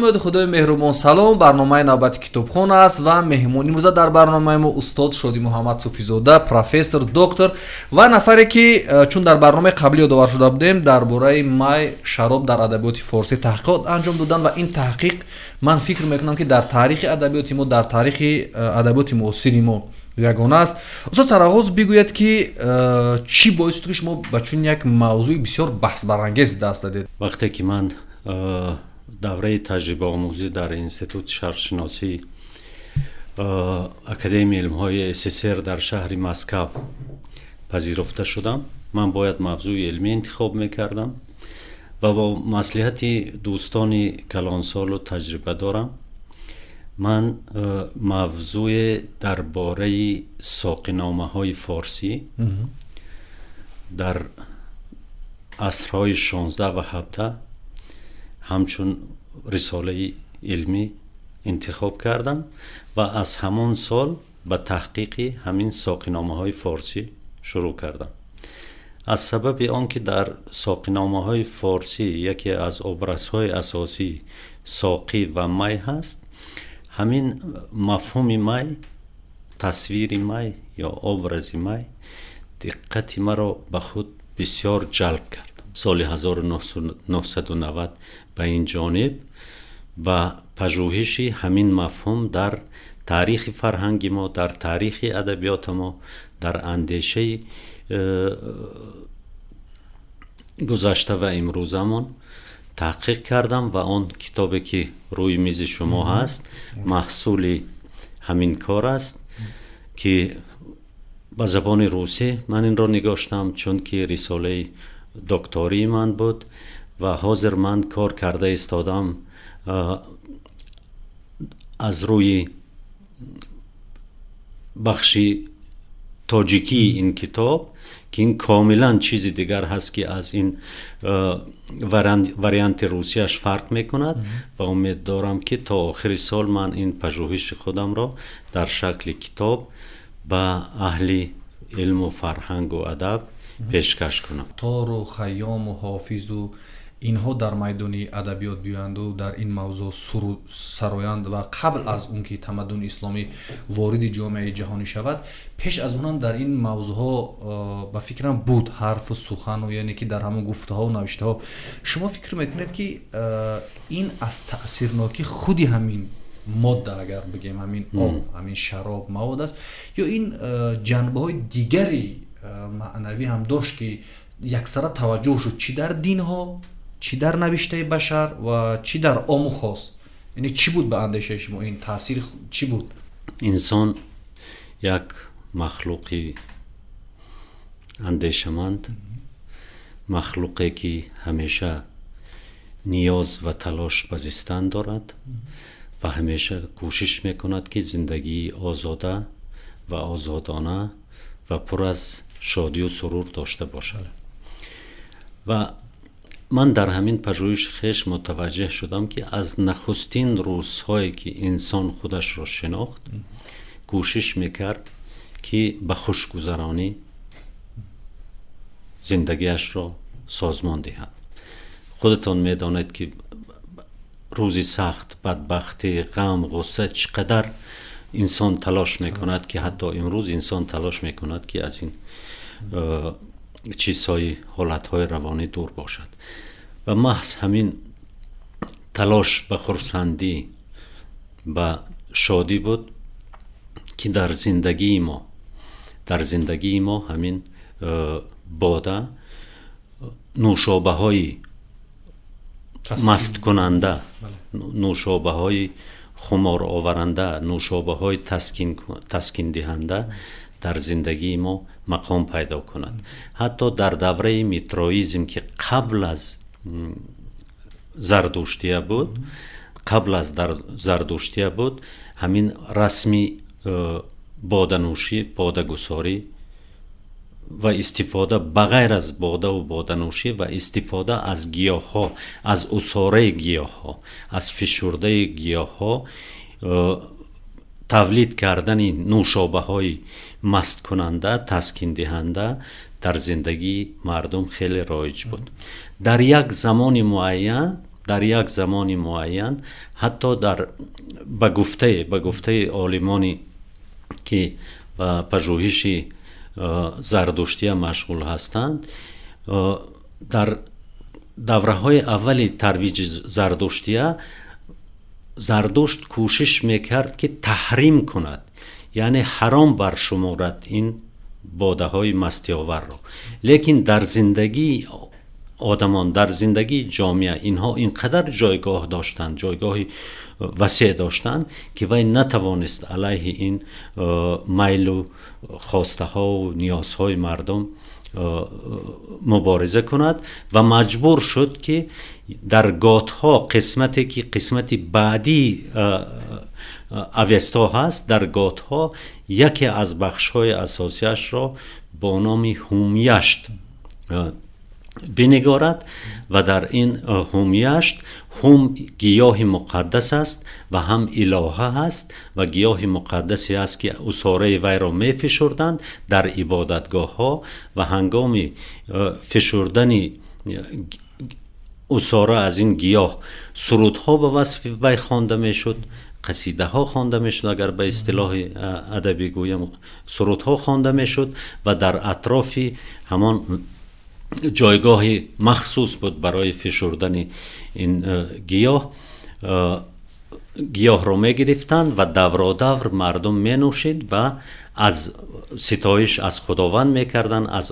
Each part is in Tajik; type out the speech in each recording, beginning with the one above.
Номи ёди Худои меҳрубон. Салом, барномаи навбати Китобхон аст ва меҳмон имрӯза дар барномаи мо устод Шоди Муҳаммад Суфизода, профессор, доктор ва нафаре ки чун дар барномаи қаблӣ ёдовар шуда будем, дар бораи май, шароб дар адабиёти форсӣ таҳқиқот анҷом доданд ва ин таҳқиқ, ман фикр мекунам, ки дар таърихи адабиёти мо, дар таърихи адабиёти муосири мо ягона аст. Устод, сарағоз бигӯяд, ки чӣ боис шуд, ки шумо ба чунин як мавзӯи бисёр баҳсбарангез даст дадед? Вақте ки ман давраи таҷрибаомӯзӣ дар Институти шарқшиносӣ Академияи илмҳои СССР дар шаҳри Москав пазируфта шудам, ман бояд мавзӯи илмӣ интихоб мекардам ва бо маслиҳати дӯстони калонсолу таҷрибадорам ман мавзӯе дар бораи соқиномаҳои форсӣ дар асрҳои 16 ва 17 ҳамчун рисолаи илмӣ интихоб кардам ва аз ҳамон сол ба таҳқиқи ҳамин соқиномаҳои форсӣ шурӯъ кардам. Аз сабаби он ки дар соқиномаҳои форсӣ яке аз образҳои асосӣ соқӣ ва май ҳаст, ҳамин мафҳуми май, тасвири май ё образи май диққати маро ба худ бисёр ҷалб кард. Соли 1990 ба ин ҷониб ба пажӯҳиши ҳамин мафҳум дар таърихи фарҳанги мо, дар таърихи адабиёти мо, дар андешаи гузашта ва имрӯзамон таҳқиқ кардам ва он китобе ки рӯи мизи шумо ҳаст, маҳсули ҳамин кор аст, ки ба забони русӣ ман инро нигоштам, чунки рисолаи доктории ман буд ва ҳозир ман кор карда истодам аз рӯи бахши тоҷикии ин китоб, ки ин комилан чизи дигар ҳаст, ки аз ин варианти русияш фарқ мекунад, ва умед дорам, ки то охири сол ман ин пажӯҳиши худамро дар шакли китоб ба аҳли илму фарҳангу адаб пешкаш кунам. Тору Хайёму Ҳофизу инҳо дар майдони адабиёт биёянду дар ин мавзӯъ сароянд ва қабл аз он ки тамаддуни исломӣ вориди ҷомеаи ҷаҳонӣ шавад, пеш аз он ҳам дар ин мавзӯъҳо ба фикрам буд ҳарфу сухану, яъне ки дар ҳамон гуфтаҳо, навиштаҳо. Шумо фикр мекунед, ки ин аз таъсирнокӣ худи ҳамин модда, агар бигем, ҳамин об, ҳамин шароб, мавод аст ё ин ҷанбаҳои дигари маънавӣ ҳам дошт, ки яксара таваҷҷӯҳ шуд чӣ дар динҳо, чӣ дар навиштаи башар ва чӣ дар ому хос? Яъне чӣ буд, ба андешаи шумо, ин таъсир чӣ буд? Инсон як махлуқи андешаманд, махлуқе ки ҳамеша ниёз ва талош ба зистан дорад ва ҳамеша кӯшиш мекунад, ки зиндагии озода ва озодона ва пур аз шодию сурур дошта бошад. Ва ман дар ҳамин пажӯҳиши хеш мутаваҷҷеҳ шудам, ки аз нахустин рӯзҳое ки инсон худашро шинохт, кӯшиш мекард, ки ба хушгузаронӣ зиндагиашро созмон диҳад. Худатон медонед, ки рӯзи сахт, бадбахтӣ, ғам, ғусса чӣ қадар инсон талош мекунад, ки ҳатто имрӯз инсон талош мекунад, ки аз ин чизҳои ҳолатҳои равонӣ дур бошад. Ва маҳз ҳамин талош ба хурсандӣ, ба шодӣ буд, ки дар зиндагии мо ҳамин бода, нӯшобаҳои масткунанда, нӯшобаҳои хумороваранда, нӯшобаҳои таскиндиҳанда дар зиндагии мо мақом пайдо кунад. Ҳатто дар давраи митроизм, ки қабл аз зардуштия буд, қабл аз зардуштия буд, ҳамин расми боданӯшӣ, бодагусорӣ ва истифода, ба ғайр аз бодаву боданӯшӣ, ва истифода аз гиёҳҳо, аз усораи гиёҳҳо, аз фишурдаи гиёҳҳо тавлид кардани нӯшобаҳои масткунанда, таскиндиҳанда дар зиндагии мардум хеле роиҷ буд. Дар як замони муайян. Дар як замони муайян, ҳатто дар ба гуфтаи олимоне ки ба пажӯҳиши зардуштия машғул ҳастанд, дар давраҳои аввали тарвиҷи зардуштия Зардушт кӯшиш мекард, ки таҳрим кунад, яъне ҳаром баршуморад ин бодаҳои мастиоварро. Лекин дар зиндагии одамон, дар зиндагии ҷомеа инҳо ин қадар ҷойгоҳ доштанд, ҷойгоҳи васеъ доштанд, ки вай натавонист алайҳи ин майлу хостаҳову ниёзҳои мардум мубориза кунад ва маҷбур шуд, ки дар Готҳо, қисмате ки қисмати баъдии Авесто ҳаст, дар Готҳо яке аз бахшҳои асосияшро бо номи Ҳумяшт бинигорад. Ва дар ин Ҳумяшт, ҳум гиёҳи муқаддас аст ва ҳам илоҳа ҳаст ва гиёҳи муқаддасе аст, ки усораи вайро мефишурданд дар ибодатгоҳҳо ва ҳангоми фишурдани усора аз ин гиёҳ сурудҳо ба васфи вай хонда мешуд, қасидаҳо хонда мешуд, агар ба истилоҳи адабӣ гӯям, сурудҳо хонда мешуд. Ва дар атрофи ҳамон ҷойгоҳи махсус буд барои фишурдани ин гиёҳ, гиёҳро мегирифтанд ва давродавр мардум менӯшид ва аз ситоиш аз Худованд мекарданд, аз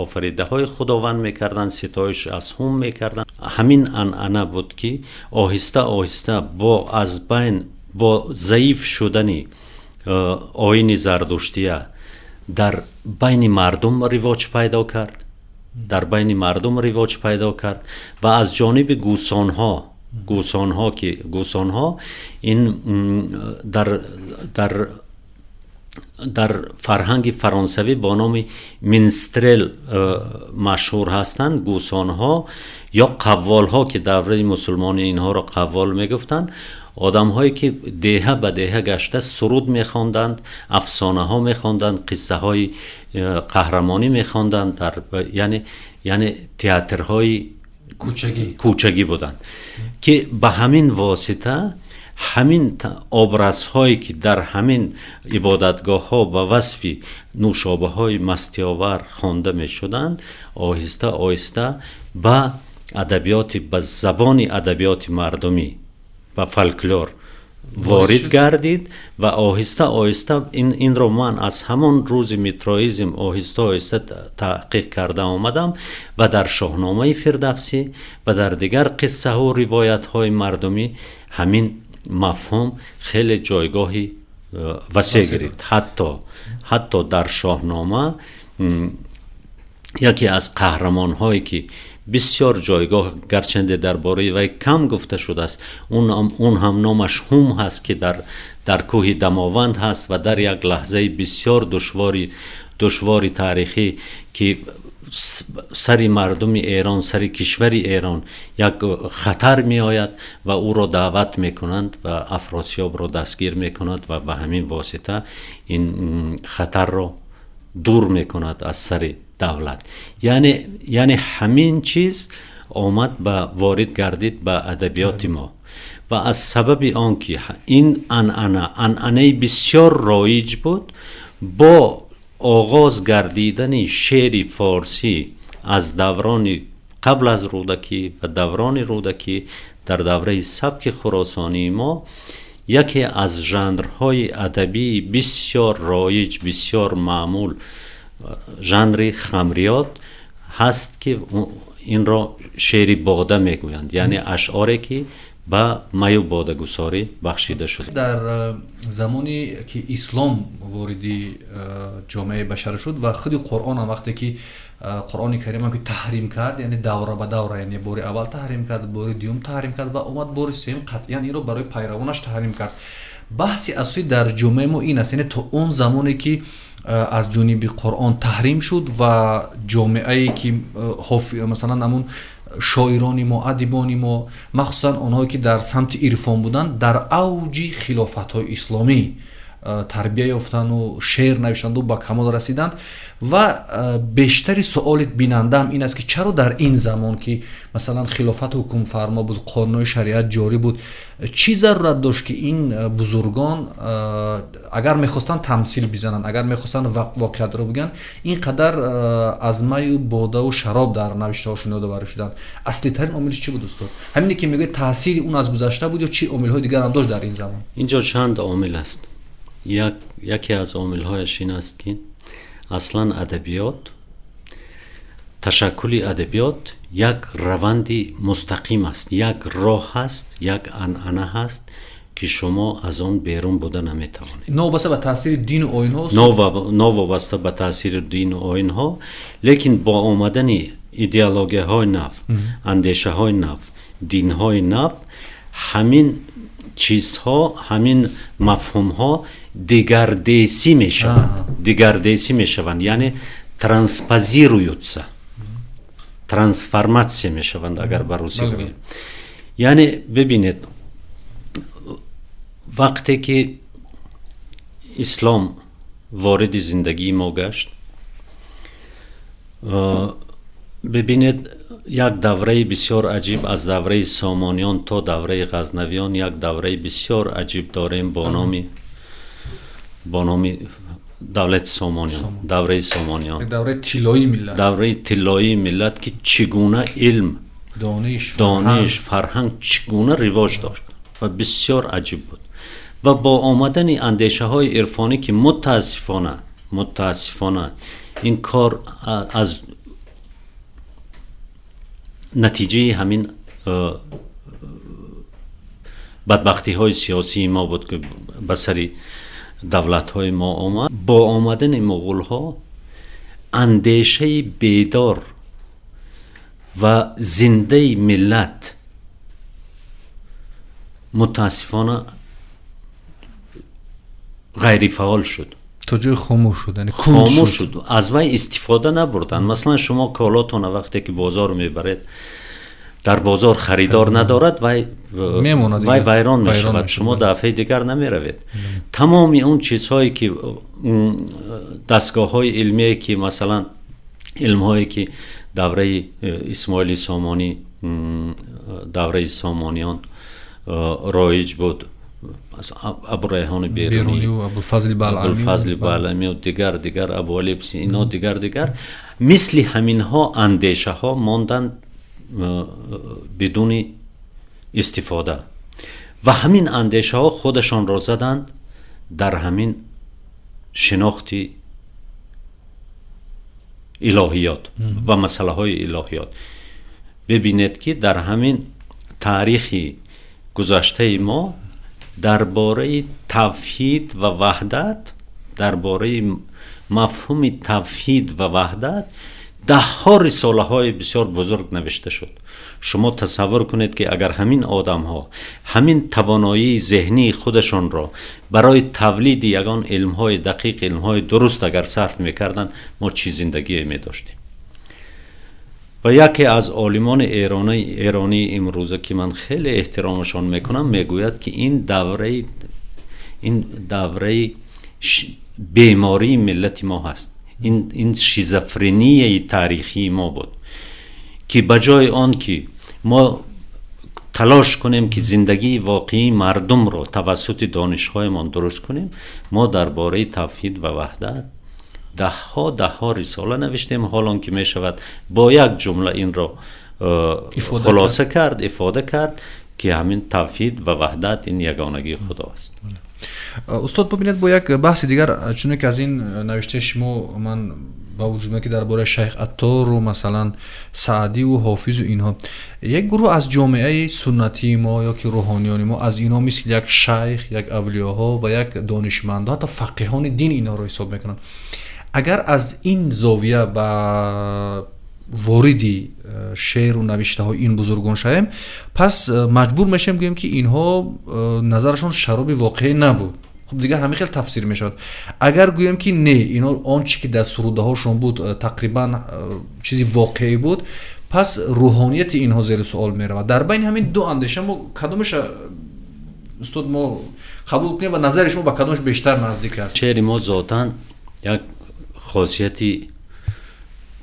офаридаҳои Худованд мекарданд, ситоиш аз ҳум мекарданд. Ҳамин анъана буд, ки оҳиста оҳиста бо аз байн, бо заиф шудани оини зардуштия дар байни мардум ривоҷ пайдо кард, дар байни мардум ривоҷ пайдо кард ва аз ҷониби гӯсонҳо, гӯсонҳо, ки гӯсонҳо ин дар фарҳанги фаронсавӣ бо номи менестрел машҳур ҳастанд, гӯсонҳо ё қавволҳо, ки давраи мусулмонӣ инҳоро қаввол мегуфтанд, одамҳое ки деҳа ба деҳа гашта суруд мехонданд, афсонаҳо мехонданд, қиссаҳои қаҳрамонӣ мехонданд, дар яъне театрҳои кӯчагӣ буданд, ки ба ҳамин восита ҳамин образҳое ки дар ҳамин ибодатгоҳҳо ба васфи нӯшобаҳои мастиовар хонда мешуданд, оҳиста оҳиста ба адабиёти, ба забони адабиёти мардумӣ, ба фолклор ворид гардид. Ва оҳиста оҳиста инро ман аз ҳамон рӯзи митраизм оҳиста оҳиста таҳқиқ карда омадам ва дар Шоҳномаи Фирдавсӣ ва дар дигар қиссаҳу ривоятҳои мардумӣ ҳамин мафҳум хеле ҷойгоҳи васеъ гирифт. Ҳатто дар Шоҳнома яке аз қаҳрамонҳое ки бисёр ҷойгоҳ, гарчанде дар бораи вай кам гуфта шудааст, он ҳам номаш Ҳум ҳаст, ки дар кӯҳи Дамованд ҳаст ва дар як лаҳзаи бисёр душвори таърихӣ, ки сари мардуми Эрон, сари кишвари Эрон як хатар меояд ва ӯро даъват мекунанд ва Афросиёбро дастгир мекунад ва ба ҳамин восита ин хатарро дур мекунад аз сари давлат. Яъне ҳамин чиз омад ба ворид гардид ба адабиёти мо. Ва аз сабаби он ки ин анъана анъанаи бисёр роиҷ буд, бо оғоз гардидани шеъри форсӣ аз даврони қабл аз Рӯдакӣ ва даврони Рӯдакӣ, дар давраи сабки хуросонии мо яке аз жанрҳои адабии бисёр роиҷ, бисёр маъмул жанри хамриёт ҳаст, ки инро шеъри бода мегӯянд, яъне ашъоре ки ба маю бодагусорӣ бахшида шуд. Дар замоне ки ислом вориди ҷомеаи башар шуд ва худи Қуръон ҳам, вақте ки Қуръони Карим ки таҳрим кард, яъне давра ба давра, яъне бори аввал таҳрим кард, бори дуюм таҳрим кард ва омад бори сеюм қатъиян инро барои пайравонаш таҳрим кард. Баҳси асосӣ дар ҷомеаи мо ин аст, яъне то он замоне ки аз ҷониби Қуръон таҳрим шуд ва ҷомеае ки масалан ҳамун шоирони мо, адибони мо, махсусан онҳое ки дар самти ирфон буданд, дар авҷи хилофатҳои исломӣ. Тарбия ёфтану шеър навиштанду ба камол расиданд. Ва бештари суоли бинандаам ин аст, ки чаро дар ин замон, ки масалан хилофат ҳукмфармо буд, қонунҳои шариат ҷорӣ буд, чӣ зарурат дошт, ки ин бузургон агар мехостанд тамсил бизананд, агар мехостанд воқеиятро бигӯянд, ин қадар аз маю бодаву шароб дар навиштаҳошон ёдоварӣ шуданд? Аслитарин омилиш чӣ буд, устод? Ҳамине ки мегӯяд, таъсири он аз гузашта буд ё чӣ омилҳои дигарам дошт дар ин замон? Инҷо чанд омил аст. Яке аз омилҳояш ин аст, ки аслан адабиёт, ташаккули адабиёт як раванди мустақим аст, як роҳ ҳаст, як анъана ҳаст, ки шумо аз он берун буда наметавонед. Новобаста ба таъсири дину оинҳо? Новобаста ба таъсири дину оинҳо, лекин бо омадани идеологияҳои нав, андешаҳои нав, динҳои нав, ҳамин чизҳо, ҳамин мафҳумҳо дигардесӣ мешаванд, дигардесӣ мешаванд, яъне транспозируются, трансформатсия мешаванд, агар ба русӣ гӯем. Яъне бибинед, вақте ки ислом вориди зиндагии мо гашт, бибинед, як давраи бисёр аҷиб, аз давраи Сомониён то давраи Ғазнавиён як давраи бисёр аҷиб дорем бо номи давлати Сомониён, давраи Сомониён. Давраи тиллоии миллат. Давраи тиллоии миллат, ки чӣ гуна илм, дониш, дониш, фарҳанг чӣ гуна ривоҷ дошт ва бисёр аҷиб буд. Ва бо омадани андешаҳои ирфонӣ, ки мутаассифона ин кор аз натиҷаи ҳамин бадбахтиҳои сиёсии мо буд, ки ба сари давлатҳои мо омад, бо омадани муғулҳо андешаи бедор ва зиндаи миллат мутаассифона ғайрифаъол шуд. То ҷои хомӯш шуд. Хомӯш шуд, аз вай истифода набурданд. Масалан, шумо колотона вақте ки бозор мебаред, дар бозор харидор надорад, вай вайрон мешавад, шумо дафъаи дигар намеравед. Тамоми он чизҳое ки, дастгоҳҳои илмие ки, масалан, илмҳое ки давраи Исмоили Сомонӣ, давраи Сомониён роиҷ буд, Абурайҳони Берунӣ, Абулфазли Балъамию дигар дигар, Абуалӣ ино, дигар дигар, мисли ҳаминҳо андешаҳо монданд бидуни истифода ва ҳамин андешаҳо худашонро заданд дар ҳамин шинохти илоҳиёт ва масъалаҳои илоҳиёт. Бибинед, ки дар ҳамин таърихи гузаштаи мо дар бораи тавҳид ва ваҳдат, дар бораи мафҳуми тавҳид ва ваҳдат даҳҳо рисолаҳои бисёр бузург навишта шуд. Шумо тасаввур кунед, ки агар ҳамин одамҳо ҳамин тавоноии зеҳнии худашонро барои тавлиди ягон илмҳои дақиқ, илмҳои дуруст агар сарф мекарданд, мо чӣ зиндагие медоштем? Ва яке аз олимони эронии имрӯза, ки ман хеле эҳтиромашон мекунам, мегӯяд, ки ин давраи бемории миллати мо ҳаст, ин шизофренияи таърихии мо буд, ки ба ҷои он ки мо талош кунем, ки зиндагии воқеии мардумро тавассути донишҳоямон дуруст кунем, мо дар бораи тавҳид ва ваҳдат даҳҳо даҳҳо рисола навиштем, ҳолон ки мешавад бо як ҷумла инро хулоса кард, ифода кард, ки ҳамин тавҳид ва ваҳдат ин ягонагии Худо аст. Устод, бибинед, бо як баҳси дигар, чуне ки аз ин навиштаи шумо ман ба вуҷуд омад, ки дар бораи Шайх Аттору, масалан, Саъдиву Ҳофизу инҳо, як гурӯҳ аз ҷомеаи суннатии мо ё ки рӯҳониёни мо аз инҳо мисли як шайх, як авлиёҳо ва як донишмандо, ҳатто фақиҳони дин инҳоро ҳисоб мекунанд. Агар аз ин зовия ба вориди шеъру навиштаҳои ин бузургон шавем, пас маҷбур мешавем гӯем, ки инҳо назарашон шароби воқеӣ набуд. Хуб, дигар ҳамин хел тафсир мешавад. Агар гӯем, ки не, ино он чи ки дар сурудаҳошон буд, тақрибан чизи воқеӣ буд, пас рӯҳонияти инҳо зери суол меравад. Дар байни ҳамин ду андеша мо кадомеша Устод, мо қабул кунем ва назари шумо ба кадомаш бештар наздик аст? Шеъри мо зотан як хосияти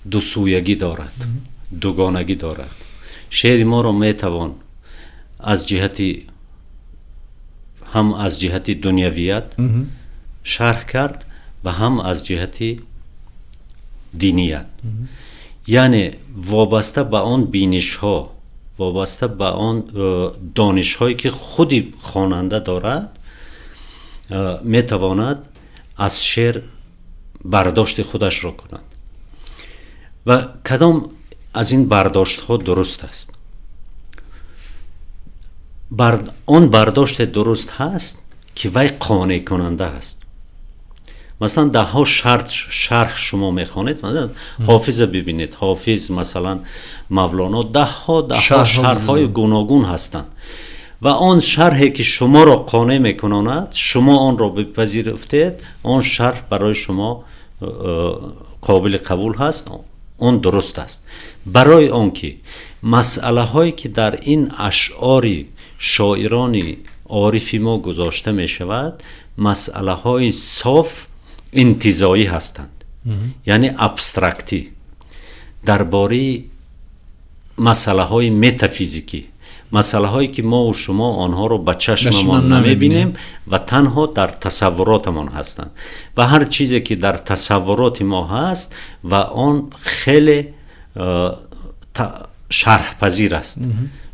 дусӯягӣ дорад, дугонагӣ дорад. Шеъри моро метавон аз ҷиҳати ҳам аз ҷиҳати дунявият шарҳ кард ва ҳам аз ҷиҳати диният, яъне вобаста ба он бинишҳо, вобаста ба он донишҳое, ки худи хонанда дорад, метавонад аз шеър бардошти худашро кунад ва кадом аз ин бардоштҳо дуруст аст. Он бардоште дуруст ҳаст, ки вай қонеъкунанда аст. Масалан, даҳҳо шарт шарҳ шумо мехонед, Ҳофиза бибинед, Ҳофиз, масалан, Мавлоно, даҳҳо даҳҳо шарҳҳои гуногун ҳастанд ва он шарҳе, ки шуморо қонеъ мекунонад, шумо онро бипазируфтед, он шарҳ барои шумо қобили қабул ҳаст, он дуруст аст. Барои он ки масъалаҳое, ки дар ин ашъори шоирони орифи мо гузошта мешавад, масъалаҳои соф интизоӣ ҳастанд, яъне абстрактӣ, дар бораи масъалаҳои метафизикӣ, масъалаҳое, ки мову шумо онҳоро ба чашмамон намебинем ва танҳо дар тасаввуротамон ҳастанд. Ва ҳар чизе, ки дар тасаввуроти мо ҳаст, ва он хеле шарҳпазир аст,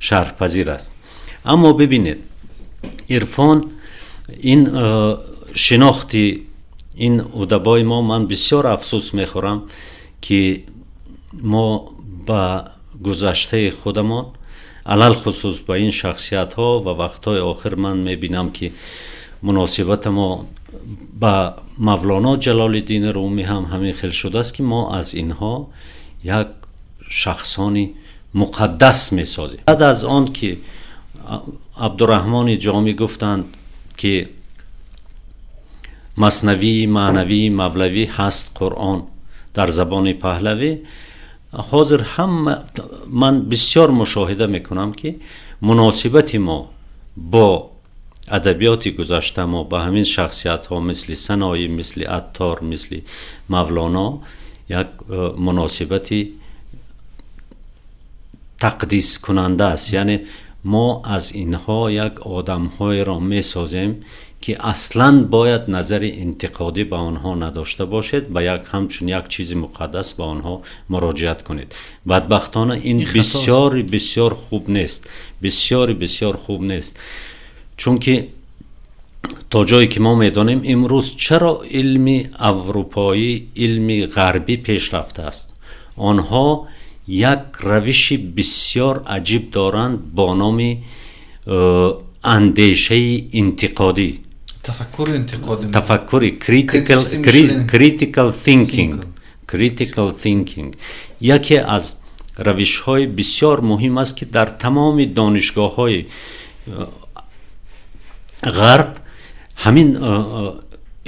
шарҳпазир аст. Аммо бибинед, ирфон, ин шинохти ин удабои мо, ман бисёр афсӯс мехӯрам, ки мо ба гузаштаи худамон, алалхусус ба ин шахсиятҳо, ва вақтҳои охир ман мебинам, ки муносибати мо ба Мавлоно Ҷалолиддини Румӣ ҳам ҳамин хел шудааст, ки мо аз инҳо як шахсони муқаддас месозем. Баъд аз он ки Абдураҳмони Ҷомӣ гуфтанд, ки Маснавии маънавии Мавлавӣ ҳаст Қуръон дар забони паҳлавӣ, ҳозир ҳама ман бисёр мушоҳида мекунам, ки муносибати мо бо адабиёти гузашта мо ба ҳамин шахсиятҳо, мисли Саноӣ, мисли Аттор, мисли Мавлоно, як муносибати тақдискунанда аст. Яъне мо аз инҳо як одамҳоеро месозем, ки аслан бояд назари интиқодӣ ба онҳо надошта бошед, ба як ҳамчун як чизи муқаддас ба онҳо муроҷиат кунед. Бадбахтона, ин бисёри бисёр хуб нест, бисёри бисёр хуб нест, чунки то ҷое ки мо медонем, имрӯз чаро илми аврупоӣ, илми ғарбӣ пеш рафтааст? Онҳо як равиши бисёр аҷиб доранд бо номи андешаи интиқодӣ. Тафаккури интиқодӣ. Тафаккури critical thinking. Critical thinking яке аз равишҳои бисёр муҳим аст, ки дар тамоми донишгоҳҳои ғарб ҳамин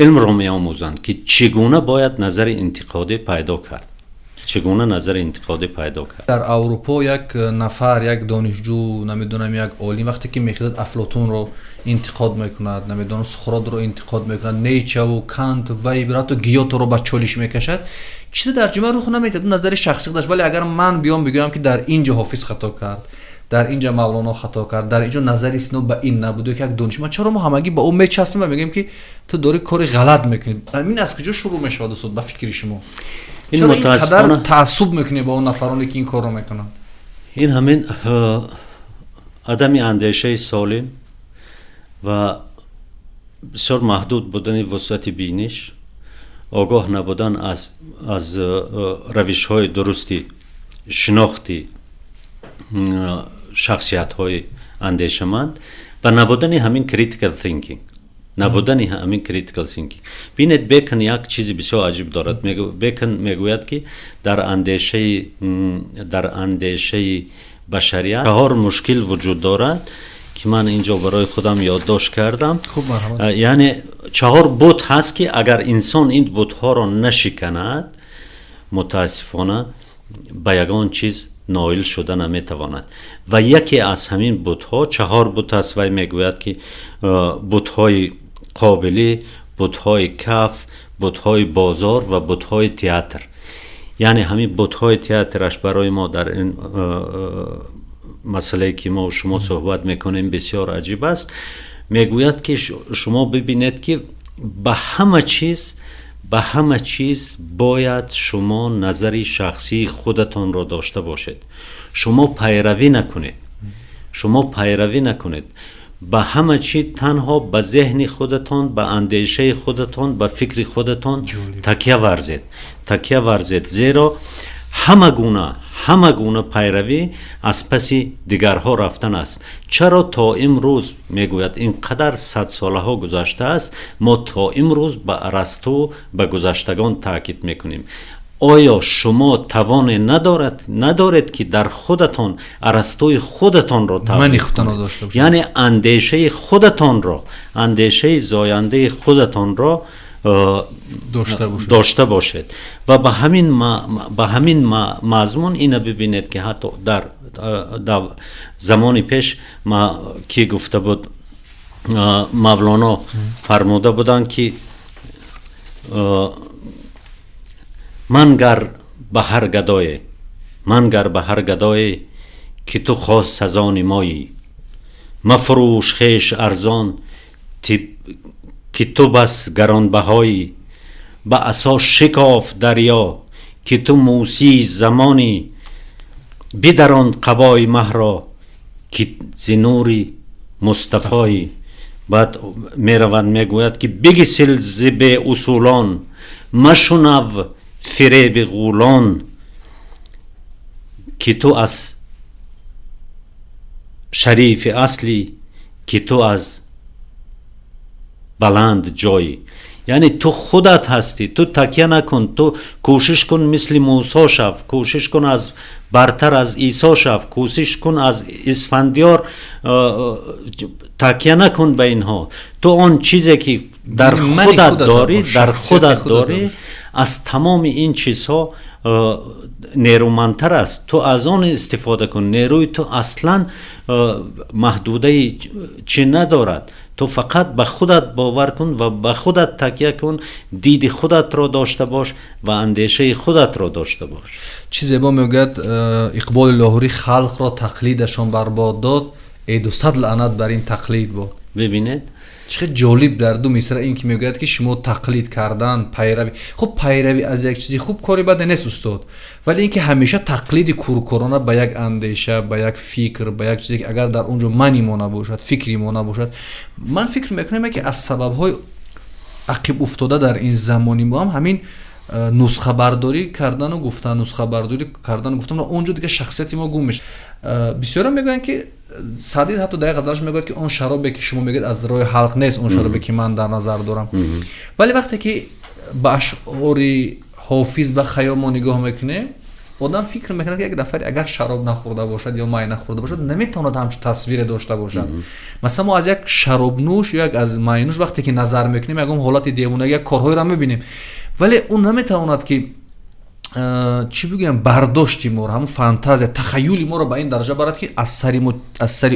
илмро меомӯзанд, ки чӣ гуна бояд назари интиқодӣ пайдо кард, чӣ гуна назари интиқодӣ пайдо кард. Дар Аврупо як нафар, як донишҷӯ, намедонам, як олим вақте ки мехезад, Афлотунро интиқод мекунад, намедонам, Суқротро интиқод мекунад, Нитшаву Кант, Вебер, ҳатто Гётеро ба чолиш мекашад, чизе дар ҷомеа рух намедиҳад, назари шахсӣ дошт. Вале агар ман биём бигӯям, ки дар ин ҷо Ҳофиз хато кард, дар ин ҷо Мавлоно хато кард, дар ин ҷо назари Сино ба ин набуд, ки як донишманд, чаро мо ҳамагӣ ба ӯ мечаспем ва мегӯем, ки ту дорӣ кори ғалат мекунӣ? Ин аз куҷо шурӯъ мешавад, устод, ба фикри шумо? Ин чаро ин қадар таассуб мекунед ба он нафароне, ки ин корро мекунанд? Ин ҳамин адами андешаи солим ва бисёр маҳдуд будани вусъати биниш, огоҳ набудан аз равишҳои дурусти шинохти шахсиятҳои андешаманд ва набудани ҳамин critical thinking, набудани ҳамин critical thinking. Бинед, Бекон як чизи бисёр аҷиб дорад. Бекон мегӯяд, ки дар андешаи башарият чаҳор мушкил вуҷуд дорад, ки ман инҷо барои худам ёддошт кардам. Яъне чаҳор бут ҳаст, ки агар инсон ин бутҳоро нашиканад, мутаассифона, ба ягон чиз ноил шуда наметавонад. Ва яке аз ҳамин бутҳо, чаҳор бут аст, вай мегӯяд ки бутҳои қобилӣ, бутҳои каф, бутҳои бозор ва бутҳои театр. Яъне ҳамин бутҳои театраш барои мо дар ин масъалае ки мо шумо суҳбат мекунем бисёр аҷиб аст. Мегӯяд ки шумо бибинед ки ба ҳама чиз бояд шумо назари шахсии худатонро дошта бошед. Шумо пайравӣ накунед, шумо пайравӣ накунед ба ҳама чиз, танҳо ба зеҳни худатон, ба андешаи худатон, ба фикри худатон такя варзед, такя варзед, зеро ҳама гуна пайравӣ аз паси дигарҳо рафтан аст. Чаро то имрӯз, мегӯяд, ин қадар садсолаҳо гузаштааст, мо то имрӯз ба Арасту, ба гузаштагон таъкид мекунем? Оё шумо тавоне надоред, ки дар худатон Арастуи худатонро мани худатонро дошта бошед? Яъне андешаи худатонро, андешаи зояндаи худатонро дошта бошед. Дошта бошед. Ва ба ҳамин мазмун ина бибинед, ки ҳатто дар замони пеш ма ки гуфта буд, Мавлоно фармуда буданд, ки мангар ба ҳар гадое, ки ту хос аз они моӣ, мафурӯш хеш арзон, ки ту бас гаронбаҳоӣ, ба асо шикоф дарё, ки ту Мӯсии замонӣ, бидарон қабои маҳро, ки зи нури Мустафоӣ. Баъд меравад, мегӯяд, ки бигисил зи беусулон, машунав фиреби ғулон, ки ту аз шарифи аслӣ, ки ту аз баланд ҷойӣ. Яъне ту худат ҳастӣ, ту такя накун, ту кӯшиш кун мисли Мусо шав, кӯшиш кун аз бартар аз Исо шав, кӯшиш кун аз Исфандиёр, такя накун ба инҳо. Ту он чизе ки дар худат дорӣ, дар худат дорӣ, аз тамоми ин чизҳо нерӯмандтар аст, ту аз он истифода кун. Нерӯи ту аслан маҳдудаи чӣ надорад. Ту фақат ба худат бовар кун ва ба худат такя кун, диди худатро дошта бош ва андешаи худатро дошта бош. Чӣ зебо мегӯяд Иқболи Лоҳурӣ: «Халқро тақлидашон барбод дод, эй дусад лаънат бар ин тақлид бод». Бибинед. Чӣ хел ҷолиб дар ду мисра ин ки мегӯяд, ки шумо тақлид кардан, пайравӣ, хуб, пайравӣ аз як чизи хуб кори баде нест, устод, вале ин ки ҳамеша тақлиди куркорона ба як андеша, ба як фикр, ба як чизе ки агар дар он ҷо мани мо набошад, фикри мо набошад, ман фикр мекунам, ки аз сабабҳои ақиб уфтода дар ин замони мо ҳам ҳамин нусхабардорӣ кардану гуфтан, нусхабардорӣ кардану гуфтан, он ҷо дигар шахсияти мо гум мешавад. Бисёре мегӯянд, ки Саъдӣ ҳатто дар як ғазалаш мегӯяд, ки он шаробе, ки шумо мегӯед, аз роҳи ҳалқ нест, он шаробе, ки ман дар назар дорам. Вале вақте ки ба ашъори Ҳофиз ва Хаём мо нигоҳ мекунем, одам фикр мекунад, ки як нафаре агар шароб нахӯрда бошад ё май нахӯрда бошад, наметавонад ҳамчун тасвире дошта бошад. Масалан, мо аз як шаробнӯш ё як аз майнӯш вақте ки назар мекунем, ягон ҳолати девонагӣ, як корҳоеро мебинем, вале ӯ наметавонад, ки чӣ бигӯям, бардошти моро, ҳамун фантазия, тахаюли моро ба ин дараҷа барад, ки аз сари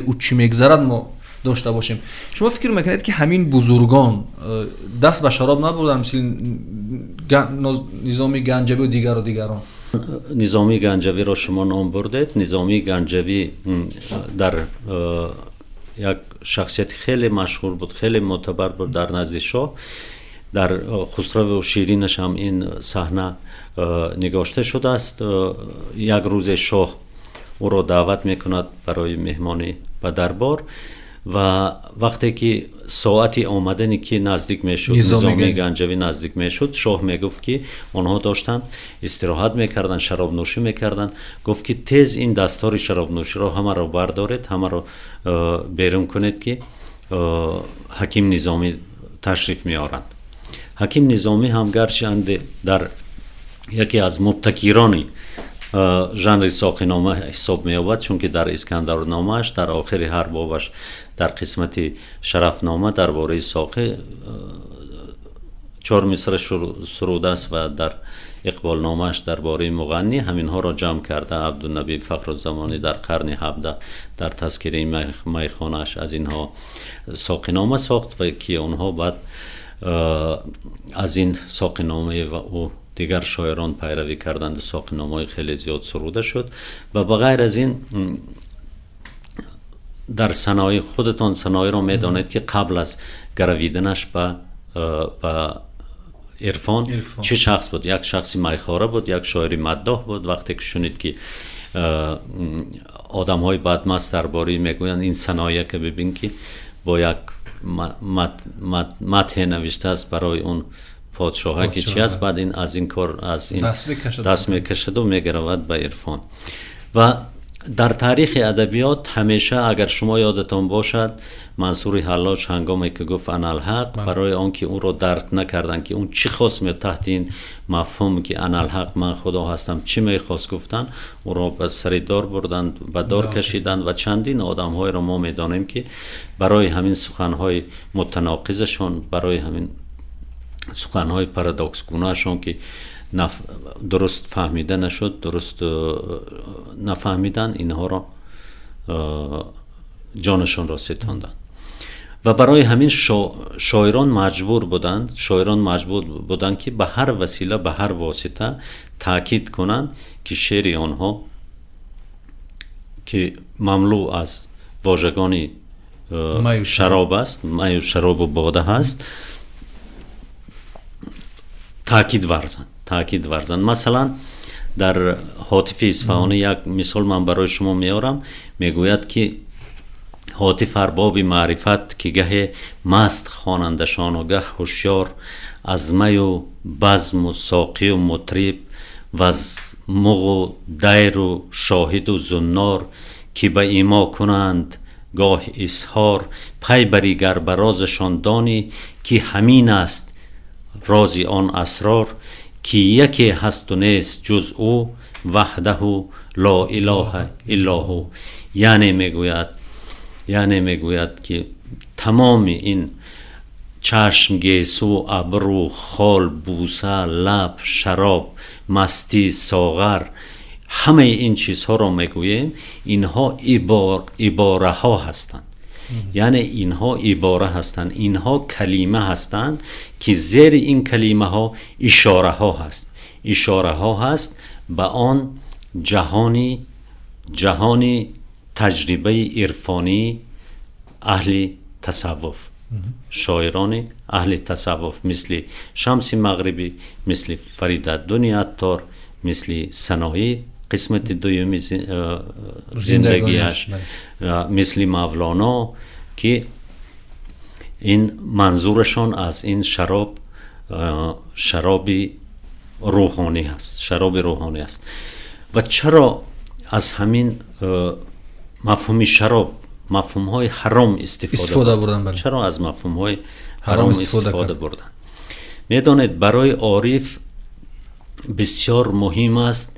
ӯ чӣ мегзарад, мо дошта бошем. Шумо фикр мекунед, ки ҳамин бузургон даст ба шароб набурданд, мисли Низоми Ганҷавию дигару дигарон? Низомии Ганҷавиро шумо ном бурдед. Низомии Ганҷавӣ дар як шахсияти хеле машҳур буд, хеле мӯътабар буд дар назди шоҳ. Дар Хусраву Ширинаш ҳам ин саҳна нигошта шудааст. Як рӯзе шоҳ ӯро даъват мекунад барои меҳмонӣ ба дарбор ва вақте ки соати омадани ки наздик мешуд, Низомии Ганҷавӣ наздик мешуд, шоҳ мегуфт, ки онҳо доштанд истироҳат мекарданд, шаробнӯшӣ мекарданд, гуфт, ки тез ин дастори шаробнӯширо ҳамаро бардоред, ҳамаро берун кунед, ки ҳаким Низомӣ ташриф меоранд. Ҳаким Низомӣ ҳам гарчанде дар яке аз мубтакирони жанри соқинома ҳисоб меёбад, чунки дар Искандарномааш дар охири ҳар бобаш дар қисмати шарафнома дар бораи соқӣ чор мисра сурудааст ва дар иқболномааш дар бораи муғаннӣ, ҳаминҳоро ҷамъ карда Абдунаби Фахрузамонӣ дар қарни 17 дар тазкираи майхонааш аз инҳо соқинома сохт ва ки онҳо баъд аз ин соқиномаи ва ӯ дигар шоирон пайравӣ карданд, соқиномаҳои хеле зиёд суруда шуд. Ва ба ғайр аз ин дар Саноӣ, худатон Саноиро медонед, ки қабл аз гаравиданаш ба ирфон чӣ шахс буд? Як шахси майхора буд, як шоири маддоҳ буд. Вақте ки шунид, ки одамҳои бадмаст дар бораи мегӯянд, ин Саноия ки бибин, ки бо як мадҳе навиштааст барои он подшоҳа, ки чи аст, баъд ин аз ин кор, аз ин даст мекашаду мегаравад ба ирфон. Ва дар таърихи адабиёт ҳамеша, агар шумо ёдатон бошад, Мансури Ҳаллоҷ ҳангоме ки гуфт аналҳақ, барои он ки ӯро дарк накарданд, ки он чӣ хост таҳти ин мафҳум, ки аналҳақ, ман худо ҳастам, чӣ мехост гуфтан, ӯро ба сари дор бурданд, ба дор кашиданд. Ва чандин одамҳоеро мо медонем, ки барои ҳамин суханҳои мутаноқизашон, барои ҳамин суханҳои парадоксгунаашон, ки дуруст фаҳмида нашуд, дуруст нафаҳмидан, инҳоро ҷонашонро ситонданд. Ва барои ҳамин шоирон маҷбур буданд, ки ба ҳар васила, ба ҳар восита таъкид кунанд, ки шеъри онҳо, ки мамлӯъ аз вожагони шароб аст, маю шаробу бода ҳаст, таъкид варзанд. Масалан, дар Ҳотифи Исфаҳонӣ як мисол ман барои шумо меорам. Мегӯяд, ки ҳотиф арбоби маърифат, ки гаҳе маст хонандашону гаҳ ҳушёр, аз маю базму соқию мутриб, ваз муғу дайру шоҳиду зуннор, ки ба имо кунанд гоҳ изҳор, пай барӣ гар ба розашон донӣ, ки ҳамин аст рози он асрор, ки яке ҳасту нест ҷуз ӯ, ваҳдаҳу ло илоҳа иллоҳу. Яъне мегӯяд, ки тамоми ин чашм, гесу, абрӯ, хол, бӯса, лаб, шароб, мастӣ, соғар, ҳамаи ин чизҳоро мегӯем, инҳо ибораҳо ҳастанд. Яъне инҳо ибора ҳастанд, инҳо калима ҳастанд, ки зери ин калимаҳо ишораҳо ҳаст, ишораҳо ҳаст ба он ҷаҳони таҷрибаи ирфонии аҳли тасаввуф, шоирони аҳли тасаввуф, мисли Шамси Мағрибӣ, мисли Фаридуддини Аттор, мисли Саноӣ қисмати дуюми зиндагиаш, мисли Мавлоно, ки ин манзурашон аз ин шароб шароби рӯҳонӣ ҳаст, шароби рӯҳонӣ аст. Ва чаро аз ҳамин мафҳуми шароб, мафҳумҳои ҳаром истифода бурдан? Чаро аз мафҳумҳои ҳаром истифода бурдан? Медонед, барои ориф бисёр муҳим аст.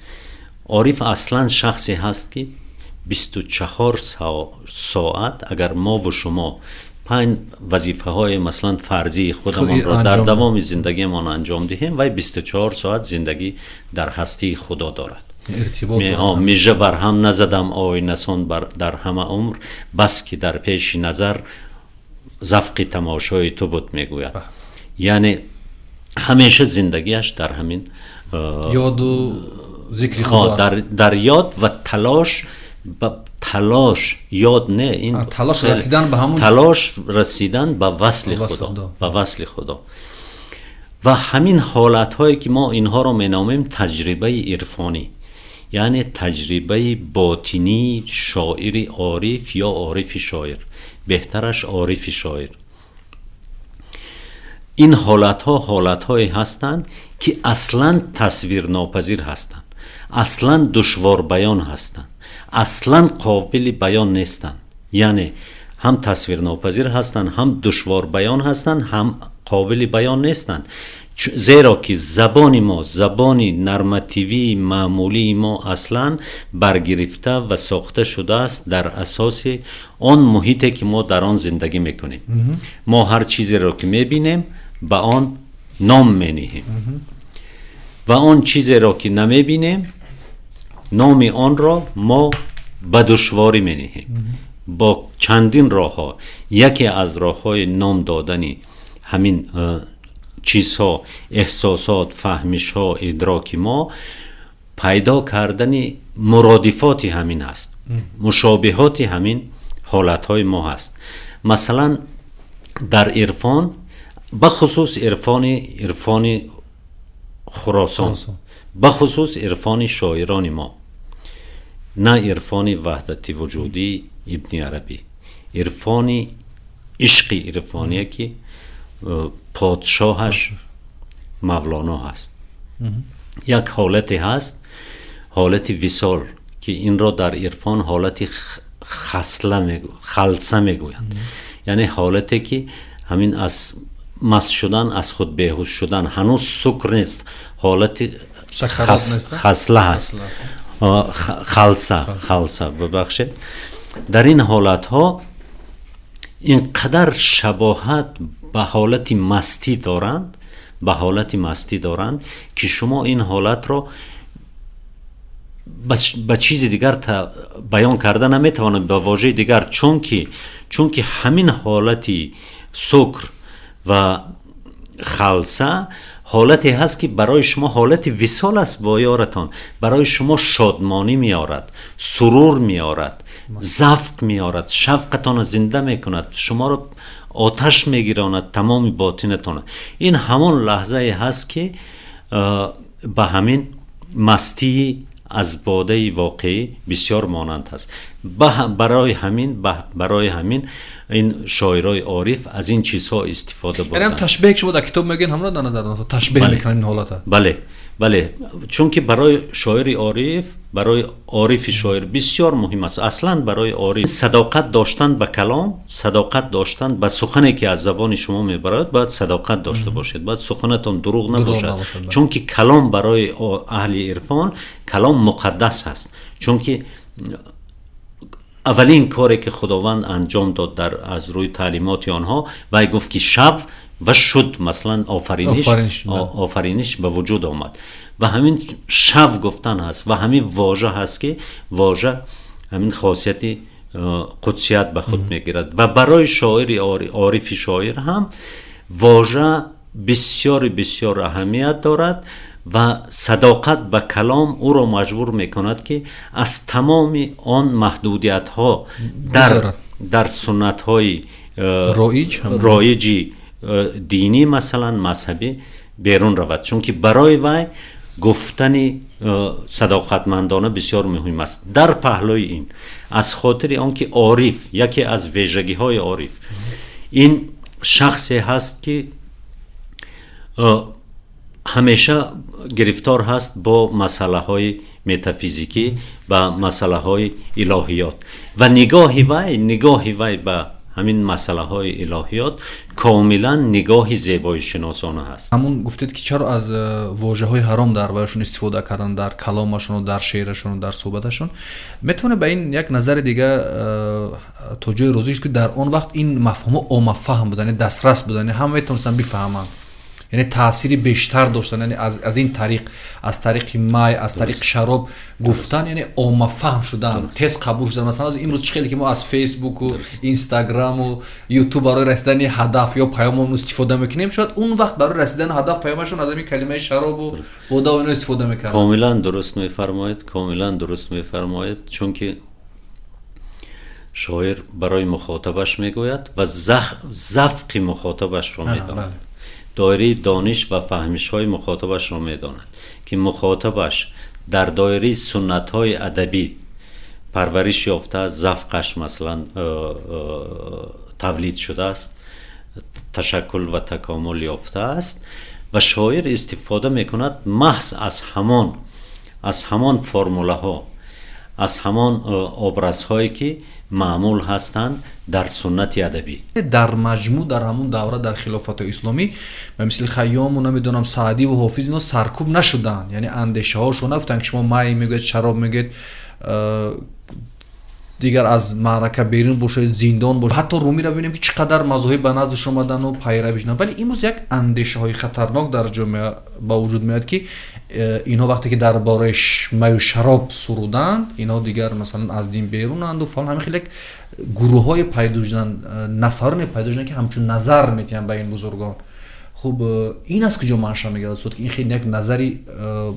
Ориф аслан шахсе ҳаст, ки 24 соат, агар мову шумо панҷ вазифаҳои, масалан, фарзии худамонро дар давоми зиндагиамон анҷом диҳем, вай 24 соат зиндагӣ дар ҳастии Худо дорад. Мижа бар ҳам назадам оинасон дар ҳама умр, бас ки дар пеши назар завқи тамошои ту буд, мегӯяд. Яъне ҳамеша зиндагиаш дар ҳамин ёду зикри Худо. Дар ёд ва талош, ба талош, ёд не, ин талош расидан ба ҳамун талош расидан ба васли Худо, ба васли Худо. Ва ҳамин ҳолатҳое ки мо инҳоро меномем таҷрибаи ирфонӣ, яъне таҷрибаи ботинии шоири ориф ё орифи шоир, беҳтараш орифи шоир, ин ҳолатҳо ҳолатҳое ҳастанд, ки аслан тасвирнопазир ҳастанд, аслан душворбаён ҳастанд, аслан қобили баён нестанд. Яъне ҳам тасвирнопазир ҳастанд, ҳам душворбаён ҳастанд, ҳам қобили баён нестанд, зеро ки забони мо, забони нормативии маъмулии мо аслан баргирифта ва сохта шудааст дар асоси он муҳите, ки мо дар он зиндагӣ мекунем. Мо ҳар чизеро ки мебинем, ба он ном мениҳем. Ва он чизеро ки намебинем, номи онро мо ба душворӣ менеҳем бо чандин роҳҳо. Яке аз роҳҳои ном додани ҳамин чизҳо, эҳсосот, фаҳмишҳо, идроки мо пайдо кардани муродифоти ҳамин аст, мушобиҳоти ҳамин ҳолатҳои мо ҳаст. Масалан, дар ирфон, бахусус ирфони Хуросон, бахусус ирфони шоирони мо, на ирфони ваҳдати вуҷудӣ Ибни Арабӣ, ирфони ишқи ирфоние, ки подшоҳаш Мавлоно ҳаст, як ҳолате ҳаст, ҳолати висол, ки инро дар ирфон ҳолати халса мегӯянд, яъне ҳолате ки ҳамин аз маст шудан, аз худ беҳуш шудан, ҳанӯз сукр нест, ҳолати хасла ҳаст, халса, бибахшед. Дар ин ҳолатҳо ин қадар шабоҳат ба ҳолати мастӣ доранд, ба ҳолати мастӣ доранд, ки шумо ин ҳолатро ба чизи дигар баён карда наметавонед, ба вожаи дигар, чунки ҳамин ҳолати сукр ва халса ҳолате ҳаст, ки барои шумо ҳолати висол аст бо ёратон, барои шумо шодмонӣ меорад, сурур меорад, завқ меорад, шавқатонро зинда мекунад, шуморо оташ мегиронад, тамоми ботинатонро. Ин ҳамон лаҳзае ҳаст, ки ба ҳамин мастии аз бодаи воқеӣ бисёр монанд аст. Барои ҳамин ин шоирои ориф аз ин чизҳо истифода бурданд. Ташбеҳ, шумо дар китоб мегӯед, ҳамро дар назар ташбеҳ мекунанд ин ҳолата. Бале, чунки барои шоири ориф, барои орифи шоир бисёр муҳим аст. Аслан барои ориф садоқат доштан ба калом, садоқат доштан ба сухане, ки аз забони шумо мебарояд, бояд садоқат дошта бошед, бояд суханатон дурӯғ набошад, чунки калом барои аҳли ирфон калом муқаддас ҳаст, чунки аввалин коре, ки Худованд анҷом дод дар аз рӯи таълимоти онҳо, вай гуфт, ки шав, ва шуд. Масалан, офариниш ба вуҷуд омад ва ҳамин шав гуфтан ҳаст ва ҳамин вожа ҳаст, ки вожа ҳамин хосияти қудсият ба худ мегирад. Ва барои шоири орифи шоир ҳам вожа бисёри бисёр аҳамият дорад ва садоқат ба калом ӯро маҷбур мекунад, ки аз тамоми он маҳдудиятҳо дар суннатҳои роиҷи динӣ, масалан, мазҳабӣ берун равад, чунки барои вай гуфтани садоқатмандона бисёр муҳим аст. Дар паҳлӯи ин, аз хотири он ки ориф, яке аз вежагиҳои ориф ин шахсе ҳаст, ки ҳамеша гирифтор ҳаст бо масъалаҳои метафизикӣ ва масъалаҳои илоҳиёт, ва нигоҳи вай ба ҳамин масъалаҳои илоҳиёт комилан нигоҳи зебоишиносона ҳаст. Ҳамун гуфтед, ки чаро аз вожаҳои ҳаром дар вайшон истифода кардан, дар каломашону дар шеърашону дар суҳбаташон. Метавонем ба ин як назари дига то ҷои розӣ, ки дар он вақт ин мафҳумҳо оммафаҳм буд, яъне дастрас буд, яъне ҳама метавонистанд бифаҳманд, яъне таъсири бештар доштан, яъне аз ин тариқ, аз тариқи май, аз тариқи шароб гуфтан, яъне оммафаҳм шудан, тез қабул шудан. Масалан, имрӯз чӣ хеле ки мо аз Фейсбуку, Инстаграму, Ютуб барои расидани ҳадаф ё паёмон истифода мекунем, шояд он вақт барои расидани ҳадаф, паёмашон аз ҳамин калимаи шаробу бодаву ино истифода мекарданд. Комилан дуруст мефармоед, комилан дуруст мефармоед, чунки шоир барои мухотабаш мегӯяд ва завқи мухотабашро медонад, доираи дониш ва фаҳмишҳои мухотабашро медонад, ки мухотабаш дар доираи суннатҳои адабӣ парвариш ёфта, завқаш, масалан, тавлид шудааст, ташаккул ва такомул ёфтааст, ва шоир истифода мекунад маҳз аз ҳамон формулаҳо, аз ҳамон образҳое, ки маъмул ҳастанд дар суннати адабӣ. Дар маҷмӯъ, дар ҳамун давра, дар хилофати исломӣ, ба мисли Хайёму, намедонам, Саъдиву Ҳофиз, ино саркӯб нашуданд, яъне андешаҳошон нагуфтанд, ки шумо май мегӯед, шароб мегӯед. Дигар аз маърака берун бошад, зиндон бошад, ҳатто Румиро бибинем, ки чӣ қадар мазоҳиб ба наздаш омадану пайравӣ шуданд. Вале имрӯз як андешаҳои хатарнок дар ҷомеа ба вуҷуд меояд, ки инҳо вақте ки дар бораи маю шароб суруданд, инҳо дигар, масалан, аз дин берунанду фалон. Ҳамин хел як гурӯҳҳое пайдо шуданд, нафароне пайдо шуданд, ки ҳамчун назар метиҳанд ба ин бузургон. Хуб, ин аз куҷо манша мегирад, устод, ки ин хеле як назари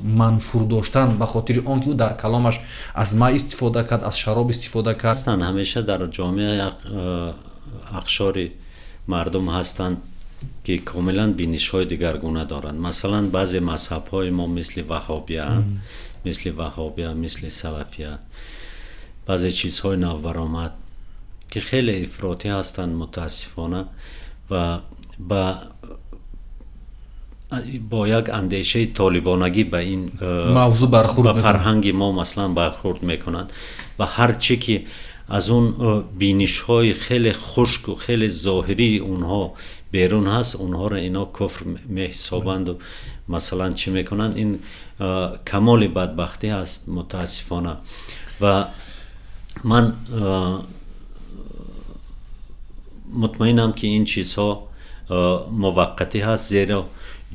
манфур доштан ба хотири он ки ӯ дар каломаш аз май истифода кард, аз шароб истифода кард? Ҳастанд, ҳамеша дар ҷомеа ақшори мардум ҳастанд, ки комилан бинишҳои дигаргуна доранд. Масалан, баъзе мазҳабҳои мо, мисли ваҳобия, мисли салафия, баъзе чизҳои навбаромад, ки хеле ифротӣ ҳастанд, мутаассифона, ва бо як андешаи толибонагӣ ба ин мавзӯъ бархӯрд, ба фарҳанги мо, масалан, бархӯрд мекунанд ва ҳар чӣ ки аз он бинишҳои хеле хушку хеле зоҳирии онҳо берун ҳаст, онҳоро ино куфр меҳисобанду, масалан, чӣ мекунанд. Ин камоли бадбахтӣ аст, мутаассифона. Ва ман мутмаинам, ки ин чизҳо муваққатӣ ҳаст, зеро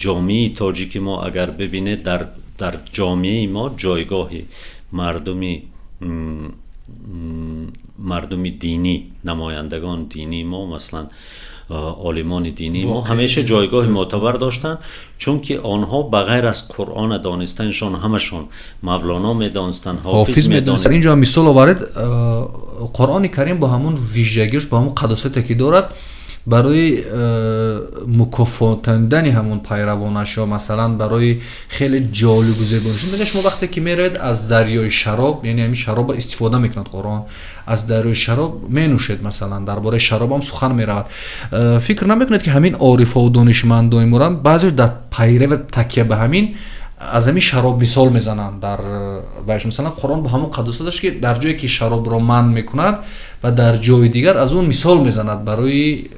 ҷомеаи тоҷики мо, агар бибинед, дар ҷомеаи мо ҷойгоҳи мардуми динӣ, намояндагон динии мо, масалан, олимони динии мо ҳамеша ҷойгоҳи мӯътабар доштанд, чунки онҳо ба ғайр аз Қуръона донистанашон ҳамашон Мавлоно медонистанд, Ҳофиз медонистанд. Инҷо мисол оваред, Қуръони Карим бо ҳамун вижагиаш, бо ҳамун қадосате ки дорад, барои мукофотандани ҳамун пайравонаш ё, масалан, барои хеле ҷолибу зебо нишон мегӯяд: шумо вақте ки меравед, аз дарёи шароб, яъне ҳамин шаробро истифода мекунад Қуръон, аз дарёи шароб менӯшед, масалан, дар бораи шароб ҳам сухан меравад. Фикр намекунед, ки ҳамин орифову донишмандои морам баъзеш дар пайрави такя ба ҳамин аз ҳамин шароб мисол мезананд дар вайш? Масалан, Қуръон бо ҳамон қадосаташ, ки дар ҷое ки шаробро манъ мекунад ва дар ҷои дигар аз он мисол мезанад барои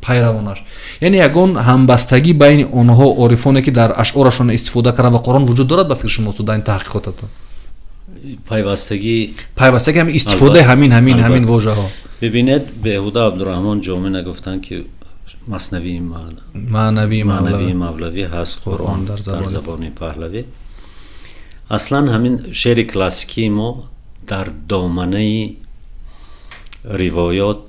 пайравонаш, яъне ягон ҳамбастагӣ байни онҳо, орифоне ки дар ашъорашон истифода карданд, ва Қуръон вуҷуд дорад ба фикри шумо, устод, дар ин таҳқиқотатон? Пайвастагӣ ҳамин истифодаи ҳамин вожаҳо. Бибинед, беҳуда Абдураҳмон Ҷомӣ нагуфтанд, ки маснавии маънавии мавлавӣ ҳаст Қуръон дар забони паҳлавӣ. Аслан ҳамин шеъри классикии мо дар доманаи ривоёт,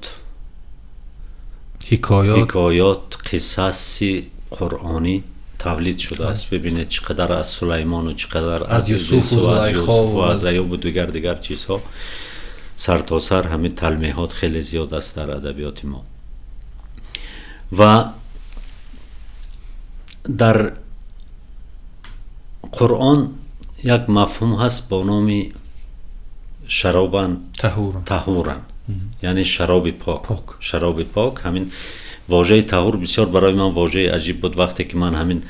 ҳикоёт, ҳикоёт, қиссаси қуръонӣ тавлид шудааст. Бибинед, чӣ қадар аз Сулаймону, чӣ қадар аз Юсуфу Зулайхову, аз Аюбу дигар чизҳо, сартосар ҳамин талмеҳот хеле зиёд аст дар адабиёти мо. Ва дар Қуръон як мафҳум ҳаст бо номи шаробан таҳуран, яъне шароби пок. Шароби пок, ҳамин вожаи таҳур бисёр барои ман вожаи аҷиб буд, вақте ки ман ҳамин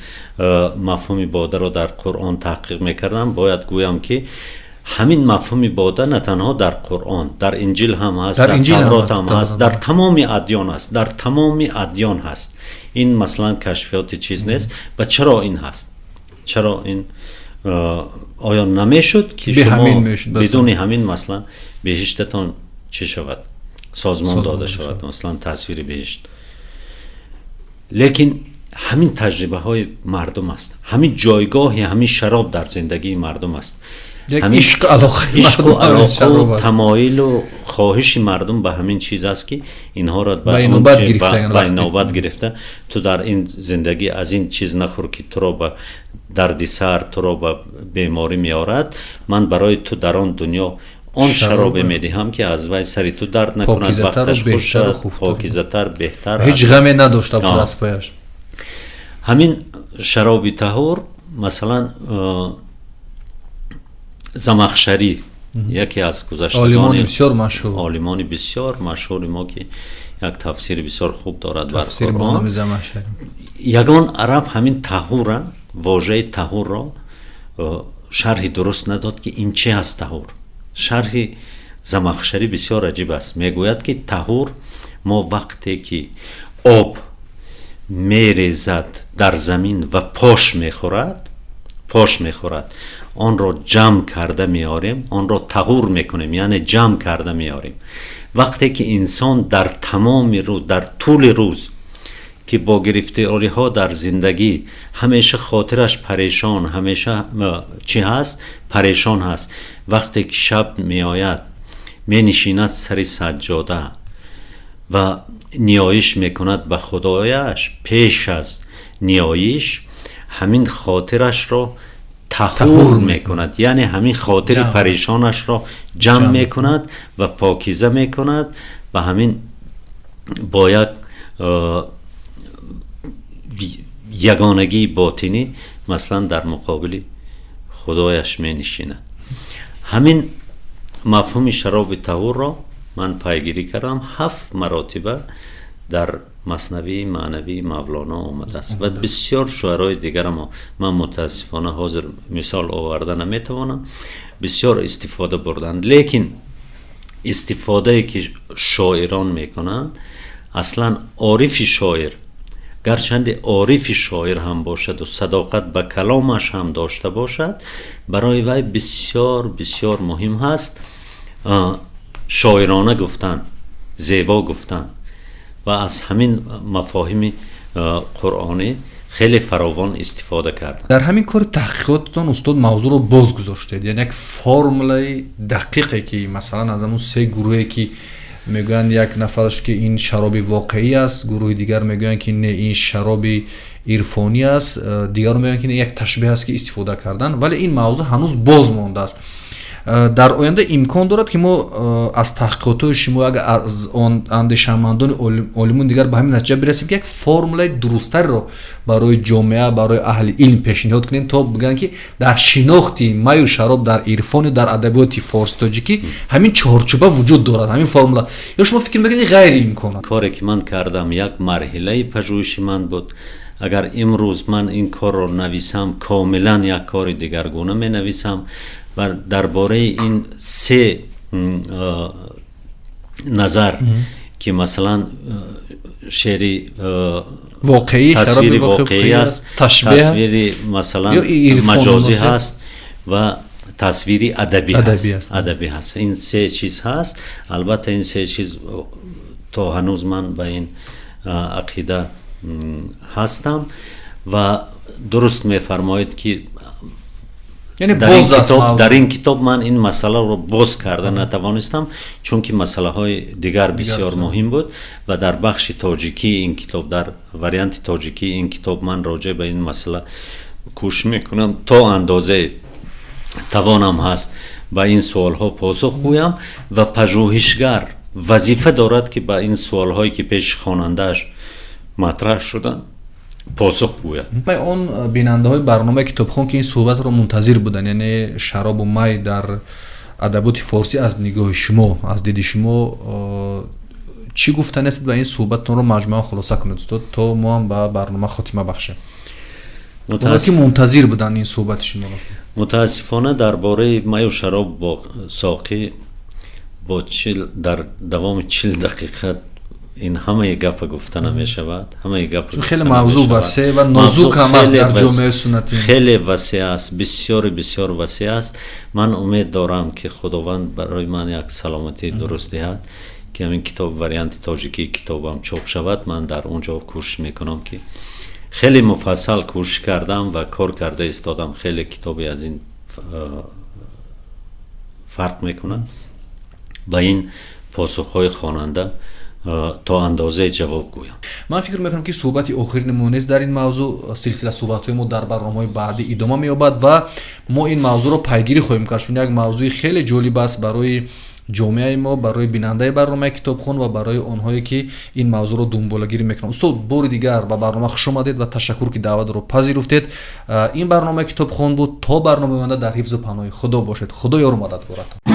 мафҳуми бодаро дар Қуръон таҳқиқ мекардам. Бояд гӯям, ки ҳамин мафҳуми бода на танҳо дар Қуръон, дар Инҷил ҳам ҳаст, дар Таврот ҳам ҳаст, дар тамоми адён ҳаст, дар тамоми адён ҳаст. Ин, масалан, кашфиёти чиз нест. Ва чаро ин ҳаст? Чаро ин? Оё намешуд, ки шумо бидуни ҳамин, масалан, беҳиштатон чӣ шавад, созмон дода шавад, масалан, тасвири беҳишт? Лекин ҳамин таҷрибаҳои мардум аст, ҳамин ҷойгоҳи ҳамин шароб дар зиндагии мардум аст, ишқу алоқау тамоилу хоҳиши мардум ба ҳамин чиз аст, ки инҳоро ба инобат гирифта: ту дар ин зиндагӣ аз ин чиз нахӯр, ки туро ба дарди сар, туро ба беморӣ меорад, ман барои ту дар он дунё он шаробе медиҳам, ки аз вай сари ту дард накунад, вақташ хуш шавад, покизатар, беҳтар, ҳеҷ ғаме надошта бошад аз пояш. Ҳамин шароби таҳур, масалан, Замахшарӣ, яке аз гузаштагони бисёр машҳур, олимони бисёр машҳури мо, ки як тафсири бисёр хуб дорад бар Қуръон, ягон араб ҳамин таҳура, вожаи таҳурро шарҳи дуруст надод, ки ин чи ҳаст таҳур. Шарҳи Замахшарӣ бисёр аҷиб аст. Мегӯяд, ки таҳур мо вақте ки об мерезад дар замин ва пош мехӯрад, пош мехӯрад. онро ҷамъ карда меорем, онро таҳур мекунем, яъне ҷамъ карда меорем. Вақте ки инсон дар тамоми рӯз, дар тӯли рӯз ки бо гирифториҳо дар зиндагӣ ҳамеша хотираш парешон, ҳамеша чӣ ҳаст, парешон ҳаст, вақте ки шаб меояд, менишинад сари саҷҷода ва ниёиш мекунад ба худояш, пеш аз ниёиш ҳамин хотирашро таҳур мекунад, яъне ҳамин хотири парешонашро ҷамъ мекунад ва покиза мекунад ва ҳамин бо як ягонагии ботинӣ масалан дар муқобили худояш менишинад. Ҳамин мафҳуми шароби таҳурро ман пайгирӣ кардам, 7 маротиба дар маснавии маънавии Мавлоно омадааст ва бисёр шуарои дигарамо ман мутаассифона ҳозир мисол оварда наметавонам, бисёр истифода бурданд. Лекин истифодае ки шоирон мекунанд, аслан орифи шоир, гарчанде орифи шоир ҳам бошаду садоқат ба каломаш ҳам дошта бошад, барои вай бисёр бисёр муҳим ҳаст шоирона гуфтан, зебо гуфтан ва аз ҳамин мафоҳими қуръонӣ хеле фаровон истифода кардан. Дар ҳамин кори таҳқиқотатон, устод, мавзӯъро боз гузоштед, яъне як формулаи дақиқе ки масалан аз ҳамун се гурӯҳе ки мегӯянд, як нафараш ки ин шароби воқеӣ аст, гурӯҳи дигар мегӯянд ки не, ин шароби ирфонӣ аст, дигарон мегӯянд ки як ташбеҳ аст ки истифода кардан, вале ин мавзӯъ ҳанӯз боз мондааст. Дар оянда имкон дорад ки мо аз таҳқиқотҳои шумо, агар аз он андешамандони олимони дигар ба ҳамин натиҷа бирасем ки як формулаи дурусттарро барои ҷомеа, барои аҳли илм пешниҳод кунем, то бигӯянд ки дар шинохти маю шароб дар ирфону дар адабиёти форси тоҷикӣ ҳамин чорчӯба вуҷуд дорад, ҳамин формула, ё шумо фикр мекунед ғайриимкон аст? Коре ки ман кардам, як марҳилаи пажӯҳиши ман буд. Агар имрӯз ман ин корро нависам, комилан як кори дигаргуна менависам ва дар бораи ин се назар ки масалан шеъри воқеӣ, тасвири воқеӣ аст, тасвири масалан маҷозӣ ҳаст ва тасвири адабӣ ҳаст, ин се чиз ҳаст. Албатта, ин се чиз то ҳанӯз ман ба ин ақида ҳастам ва дуруст мефармоед ки дар ин китоб ман ин масъаларо боз карда натавонистам, чунки масъалаҳои дигар бисёр муҳим буд ва дар бахши тоҷикии ин китоб, дар варианти тоҷикии ин китоб ман роҷеъ ба ин масъала кӯшиш мекунам, то андозаи тавонам ҳаст, ба ин суолҳо посух гӯям ва пажӯҳишгар вазифа дорад ки ба ин суолҳое ки пеши хонандааш матраҳ шуданд, посух гӯяд. Он бинандаҳои барномаи Китобхон ки ин суҳбатро мунтазир буданд, яъне шаробу май дар адабиёти форсӣ аз нигоҳи шумо, аз диди шумо чӣ гуфтанестед ва ин суҳбатонро маҷмӯан хулоса кунед, устод, то мо ҳам ба барнома хотима бахшем, ки мунтазир буданд ин суҳбати шуморо. Мутаассифона, дар бораи маю шароб бо соқӣ бо дар давоми 40 дақиқа ин ҳамаи гапа гуфта намешавад, ҳамаи гап. Хеле мавзӯъ васеъ ва нозук ҳам аст дар ҷомеаи суннатӣ. Хеле васеъ аст, бисёри бисёр васеъ аст. Ман умед дорам ки Худованд барои ман як саломатии дуруст диҳад ки ҳамин китоб, варианти тоҷикии китобам чоп шавад. Ман дар он ҷо кӯшиш мекунам ки хеле муфассал кӯшиш кардам ва кор карда истодам. Хеле китобе аз ин фарқ мекунад, ба ин посухҳои хонанда то андозае ҷавоб гӯям. Ман фикр мекунам ки суҳбати охирини мо нест дар ин мавзӯъ. Силсила суҳбатҳои мо дар барномаҳои баъдӣ идома меёбад ва мо ин мавзӯъро пайгирӣ хоҳем кард, чун як мавзӯи хеле ҷолиб аст барои ҷомеаи мо, барои бинандаи барномаи Китобхон ва барои онҳое ки ин мавзӯъро дунболагирӣ мекунанд. Устод, бори дигар ба барнома хуш омадед ва ташаккур ки даъватро пазируфтед. Ин барномаи Китобхон буд. То барномаи оянда дар ҳифзу паноҳи Худо бошед. Худо ёру мададгоратон.